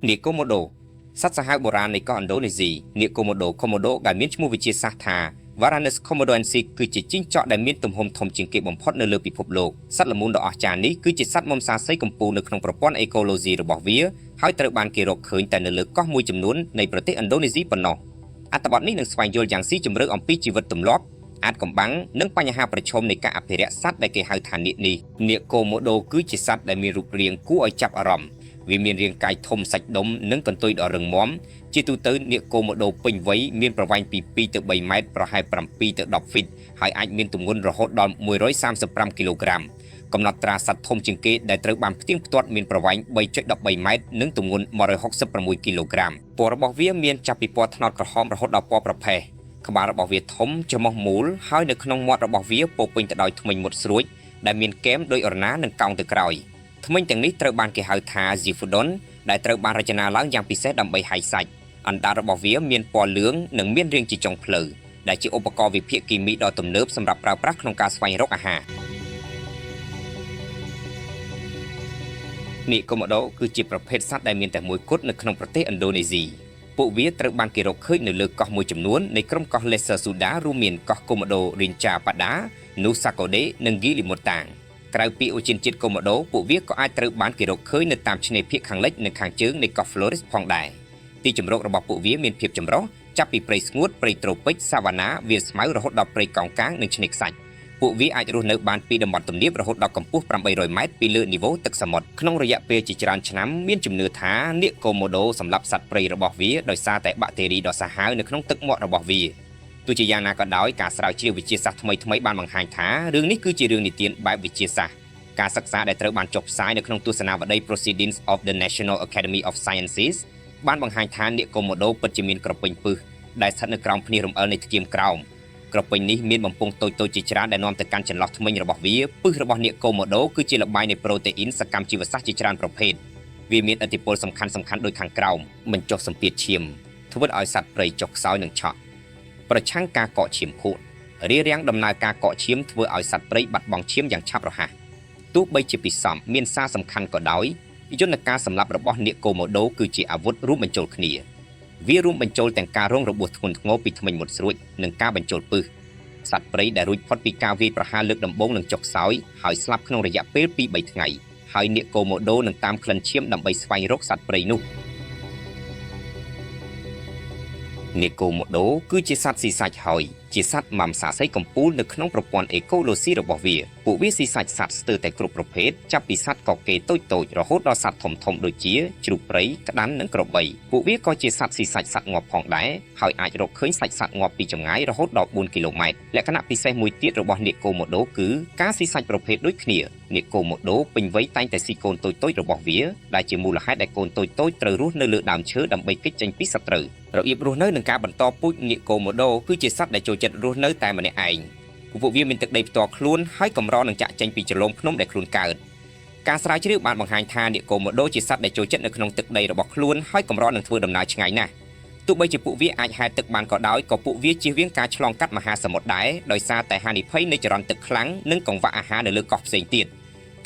នាគកូម៉ូដូសត្វសាហាវបុរាណនៃកោះឥណ្ឌូនេស៊ីនាគកូម៉ូដូ កូម៉ូដូ ដែលមានឈ្មោះវិទ្យាសាស្ត្រថា Varanus komodoensis គឺជាជីងចក់ដែលមានទំហំធំជាងគេបំផុតនៅលើពិភពលោកសត្វល្មូនដ៏អស្ចារ្យនេះគឺជាសត្វមុំសាសីកំពូលនៅក្នុងប្រព័ន្ធអេកូឡូស៊ីរបស់វាហើយត្រូវបានគេរកឃើញតែនៅលើកោះមួយចំនួននៃប្រទេសឥណ្ឌូនេស៊ីប៉ុណ្ណោះអត្ថបទនេះនឹងស្វែងយល់យ៉ាងស៊ីជម្រៅអំពីជីវិតទម្លាប់អាថ៌កំបាំងនិងបញ្ហាប្រឈមនៃការអភិរក្សសត្វដែលគេហៅថានាគនេះនាគកូម៉ូដូគឺជាសត្វដែលមានរូបរាងគួរឲ្យចាប់អារម្មណ៍វាមានរាងកាយធំសាច់ដុំនិងកន្ទុយដ៏រឹងមាំជាទូទៅនាគកូម៉ូដូពេញវ័យមានប្រវែងពី2ទៅ3ម៉ែត្រប្រហែល7ទៅ10ហ្វីតហើយអាចមានទម្ងន់រហូតដល់135គីឡូក្រាមកំណត់ត្រាសត្វធំជាងគេដែលត្រូវបានផ្ទៀងផ្ទាត់មានប្រវែង3.13ម៉ែត្រនិងទម្ងន់166គីឡូក្រាមពណ៌របស់វាមានចាប់ពីពណ៌ត្នោតក្រហមរហូតដល់ពណ៌ប្រផេះក្បាលរបស់វាធំច្រមុះមូលហើយនៅក្នុងមាត់របស់វាពោពេញទៅដោយធ្មេញមុតស្រួចដែលមានកែមដោយអរណានិងកោងទៅក្រោយធ្មេញទាំងនេះត្រូវបានគេហៅថា Ziphodon ដែលត្រូវបានរចនាឡើងយ៉ាងពិសេសដើម្បីហែកសាច់អណ្ដាតរបស់វាមានពណ៌លឿងនិងមានរាងជាចុងផ្លូវដែលជាឧបករណ៍វិភាគគីមីដ៏ទំនើបសម្រាប់ប្រើប្រាស់ក្នុងការស្វែងរកអាហារនាគកូម៉ូដូគឺជាប្រភេទសត្វដែលមានតែមួយគត់នៅក្នុងប្រទេសឥណ្ឌូនេស៊ីពួកវាត្រូវបានគេរកឃើញនៅលើកោះមួយចំនួននៃក្រុមកោះ Lesser Sunda រួមមានកោះកូម៉ូដូ រិនចាប៉ាដា នូសាកូដេនិងហ្គីលីម៉ូតាងក្រៅពីឧទ្យានជាតិកូម៉ូដូពួកវាក៏អាចត្រូវបានគេរកឃើញនៅតាមឆ្នេរភាគខាងលិចនិងខាងជើងនៃកោះ Flores ផងដែរទីជម្រករបស់ពួកវាមានភាពចម្រុះចាប់ពីព្រៃស្ងួតព្រៃត្រូពិចសាវ៉ាណាវាលស្មៅរហូតដល់ព្រៃកោងកាងនិងឆ្នេរខ្សាច់ពួកវាអាចរស់នៅបានពីតំបន់ទំនាបរហូតដល់កម្ពស់800ម៉ែត្រពីលើនីវ៉ូទឹកសមុទ្រក្នុងរយៈពេលជាច្រើនឆ្នាំមានជំនឿថានាគកូម៉ូដូសម្លាប់សត្វព្រៃរបស់វាដោយសារតែបាក់តេរីដ៏សាហាវនៅក្នុងទឹកមាត់របស់វាទោះជាយ៉ាងណាក៏ដោយការស្រាវជ្រាវវិទ្យាសាស្ត្រថ្មីៗបានបង្ហាញថារឿងនេះគឺជារឿងនិទានបែបវិទ្យាសាស្ត្រការសិក្សាដែលត្រូវបានចុះផ្សាយនៅក្នុងទស្សនាវដ្តី Proceedings of the National Academy of Sciences បានបង្ហាញថានាគកូម៉ូដូពិតជាមានក្រពេញពឹសដែលស្ថិតនៅក្រោមភ្នាសរំអិលនៃធ្គាមក្រោមក្រពេញនេះមានបំពង់តូចៗជាច្រើនដែលនាំទៅកាន់ចន្លោះធ្មេញរបស់វាពឹសរបស់នាគកូម៉ូដូគឺជាល្បាយនៃប្រូតេអ៊ីនសកម្មជីវសាស្ត្រជាច្រើនប្រភេទវាមានឥទ្ធិពលសំខាន់ៗដូចខាងក្រោមបញ្ចុះសម្ពាធឈាមធ្វើឲ្យសត្វព្រៃចុះខ្សោយនិងឆក់ប្រឆាំងការកកឈាមខួតរារាំងដំណើរការកកឈាមធ្វើឲ្យសត្វព្រៃបាត់បង់ឈាមយ៉ាងឆាប់រហ័សទោះបីជាពិសំមានសារសំខាន់ក៏ដោយយន្តការសម្លាប់របស់នាគកូម៉ូដូគឺជាអាវុធរួមបញ្ចូលគ្នាវារួមបញ្ចូលទាំងការរងរបួសធ្ងន់ធ្ងរពីធ្មេញមុតស្រួចនិងការបញ្ចូលពឹសសត្វព្រៃដែលរួចផុតពីការវាយប្រហារលើកដំបូងនឹងចុះខ្សោយហើយស្លាប់ក្នុងរយៈពេល2-3ថ្ងៃហើយនាគកូម៉ូដូនឹងតាមក្លិនឈាមដើម្បីស្វែងរកសត្វព្រៃនោះនាគកូម៉ូដូគឺជាសត្វស៊ីសាច់ហើយជាសត្វម៉ាំសាសីកំពូលនៅក្នុងប្រព័ន្ធអេកូឡូស៊ីរបស់វាពួកវាស៊ីសាច់សត្វស្ទើរតែគ្រប់ប្រភេទចាប់ពីសត្វកកេតូចៗរហូតដល់សត្វធំៗដូចជាជ្រូកព្រៃក្តាន់និងក្របីពួកវាក៏ជាសត្វស៊ីសាច់សត្វងាប់ផងដែរហើយអាចរកឃើញសាច់សត្វងាប់ពីចម្ងាយរហូតដល់4គីឡូម៉ែត្រលក្ខណៈពិសេសមួយទៀតរបស់នាគកូម៉ូដូគឺការស៊ីសាច់ប្រភេទដូចគ្នានាគកូម៉ូដូពេញវ័យតែងតែស៊ីកូនតូចៗរបស់វាដែលជាមូលហេតុដែលកូនតូចៗត្រូវរស់នៅលើដើមឈើដើម្បីគេចចេញពីសត្រូវរបៀបរស់នៅនិងការបន្តពូជនាគកូម៉ូដូគឺជាសត្វដែលចូលចិត្តរស់នៅតែម្នាក់ឯងពួកវាមានទឹកដីផ្ទាល់ខ្លួនហើយកម្រនឹងចាក់ចេញពីជ្រលងភ្នំដែលខ្លួនកើតការស្រាវជ្រាវបានបង្ហាញថានាគកូម៉ូដូជាសត្វដែលចូលចិត្តនៅក្នុងទឹកដីរបស់ខ្លួនហើយកម្រនឹងធ្វើដំណើរឆ្ងាយណាស់ទោះបីជាពួកវាអាចហែលទឹកបានក៏ដោយក៏ពួកវាជៀសវាងការឆ្លងកាត់មហាសមុទ្រដែរដោយសារតែហានិភ័យនៃចរន្តទឹកខ្លាំងនិងកង្វះអាហារនៅលើកោះផ្សេងទៀត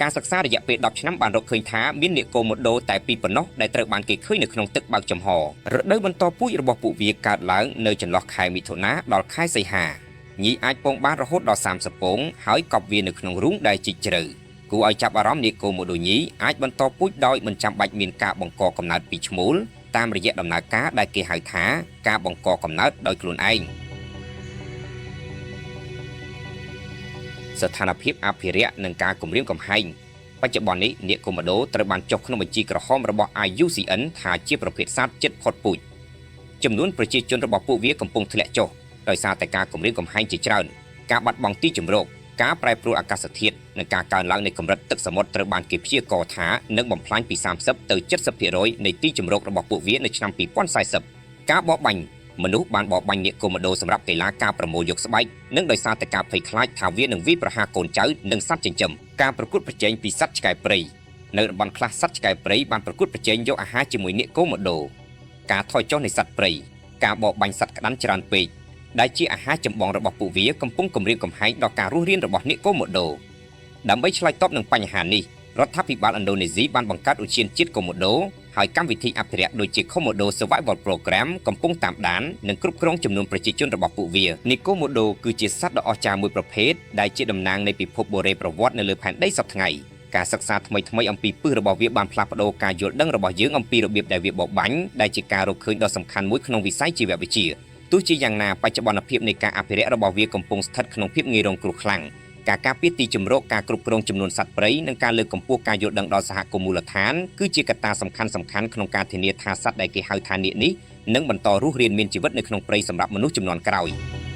ការសិក្សារយៈពេល10ឆ្នាំបានរកឃើញថាមាននាគកូម៉ូដូតែពីរប៉ុណ្ណោះដែលត្រូវបានគេឃើញនៅក្នុងទឹកបើកចំហរដូវបន្តពូជរបស់ពួកវាកើតឡើងនៅចន្លោះខែមិថុនាដល់ខែសីហាញីអាចពងបានរហូតដល់30ពងហើយកប់វានៅក្នុងរូងដែលជីកជ្រៅគួរឲ្យចាប់អារម្មណ៍នាគកូម៉ូដូញីអាចបន្តពូជដោយមិនចាំបាច់មានការបង្កកំណើតពីឈ្មោលតាមរយៈដំណើរការដែលគេហៅថាការបង្កកំណើតដោយខ្លួនឯងស្ថានភាពអភិរក្សនិងការគំរាមកំហែងបច្ចុប្បន្ននេះនាគកូម៉ូដូត្រូវបានចុះក្នុងបញ្ជីក្រហមរបស់ IUCN ថាជាប្រភេទសត្វជិតផុតពូជចំនួនប្រជាជនរបស់ពួកវាកំពុងធ្លាក់ចុះដោយសារតែការគំរាមកំហែងជាច្រើនការបាត់បង់ទីជម្រកការប្រែប្រួលអាកាសធាតុនិងការកើនឡើងនៃកម្រិតទឹកសមុទ្រត្រូវបានគេព្យាករណ៍ថានឹងបំផ្លាញពី30ទៅ70%នៃទីជម្រករបស់ពួកវានៅឆ្នាំ2040ការបរបាញ់មនុស្សបានបរបាញ់នាគកូម៉ូដូសម្រាប់កីឡាការប្រមូលយកស្បែកនិងដោយសារតែការភ័យខ្លាចថាវានឹងវាយប្រហារកូនចៅនិងសត្វចិញ្ចឹមការប្រកួតប្រជែងពីសត្វឆ្កែព្រៃនៅតំបន់ខ្លះសត្វឆ្កែព្រៃបានប្រកួតប្រជែងយកអាហារជាមួយនាគកូម៉ូដូការថយចុះនៃសត្វព្រៃការបរបាញ់សត្វក្តាន់ច្រើនពេកដែលជាអាហារចម្បងរបស់ពួកវាកំពុងគំរាមកំហែងដល់ការរស់រានរបស់នាគកូម៉ូដូដើម្បីឆ្លើយតបនឹងបញ្ហានេះរដ្ឋាភិបាលឥណ្ឌូនេស៊ីបានបង្កើតឧទ្យានជាតិកូម៉ូដូ ហើយកម្មវិធីអភិរក្សដូចជា Komodo Survival Program កំពុងតាមដាននិងគ្រប់គ្រងចំនួនប្រជាជនរបស់ពួកវា។ នីកូម៉ូដូគឺជាសត្វដ៏អស្ចារ្យមួយប្រភេទដែលជាតំណាងនៃពិភពបុរេប្រវត្តិនៅលើផែនដីសព្វថ្ងៃ។ ការសិក្សាថ្មីៗអំពីពិសរបស់វាបានផ្លាស់ប្ដូរការយល់ដឹងរបស់យើងអំពីរបៀបដែលវាបរបាញ់ ដែលជាការរកឃើញដ៏សំខាន់មួយក្នុងវិស័យជីវវិទ្យា។ ទោះជាយ៉ាងណា បច្ចុប្បន្នភាពនៃការអភិរក្សរបស់វាកំពុងស្ថិតក្នុងភាពងាយរងគ្រោះខ្លាំង។ ការការពារទីជម្រក ការគ្រប់គ្រងចំនួនសត្វព្រៃ និងការលើកកម្ពស់ការយល់ដឹងដល់សហគមន៍មូលដ្ឋាន គឺជាកត្តាសំខាន់ៗក្នុងការធានាថាសត្វដែលគេហៅថានាគនេះនឹងបន្តរស់រានមានជីវិតនៅក្នុងព្រៃសម្រាប់មនុស្សជំនាន់ក្រោយ។